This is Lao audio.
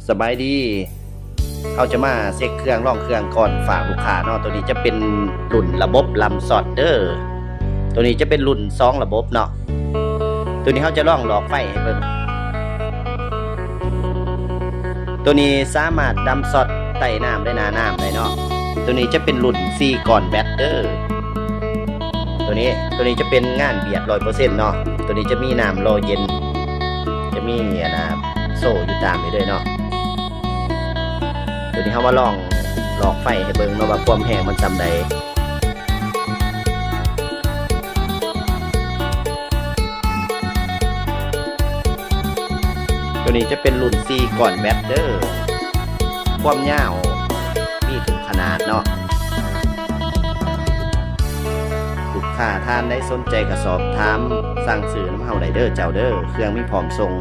ສະບາຍດີ ເຮົາຈະມາເຊັກເຄື່ອງ ລອງເຄື່ອງກ່ອນຝາກລູກຄ້າເນາະ. ໂຕນີ້ຈະເປັນລຸ້ນລະບົບລຳຊັອດເດີ. ໂຕນີ້ຈະເປັນລຸ້ນສອງລະບົບເນາະ. ໂຕນີ້ເຮົາຈະລອງຫຼອກໄຟໃຫ້ເບິ່ງ. ໂຕນີ້ສາມາດດຳຊັອດໃຕ້ນ້ຳ ແລະ ໜ້ານ້ຳໄດ້ເນາະ. ໂຕນີ້ຈະເປັນລຸ້ນສີ່ກ້ອນແບັດເດີ. ໂຕນີ້ ໂຕນີ້ຈະເປັນງານບຽດຮ້ອຍເປີເຊັນເນາະ. ໂຕນີ້ຈະມີນ້ຳຫຼໍ່ເຢັນ ຈະມີອັນນ່າໂຊຢູ່ຕາມນີ້ເລີຍເນາະ. ໂຕນີ້ເຮົາມາລອງຫຼອກໄຟໃຫ້ເບິ່ງເນາະ ວ່າຄວາມແຮງມັນສ່ຳໃດ. ໂຕນີ້ຈະເປັນລຸ້ນສີ່ກ້ອນແບັດເດີ. ຄວາມຍາວມີທຸກຂະໜາດເນາະ. ລູກຄ້າທ່ານໃດສົນໃຈກໍສອບຖາມສັ່ງຊື້ນຳເຮົາໄດ້ເດີເຈົ້າເດີ. ເຄື່ອງມີພ້ອມສົ່ງ.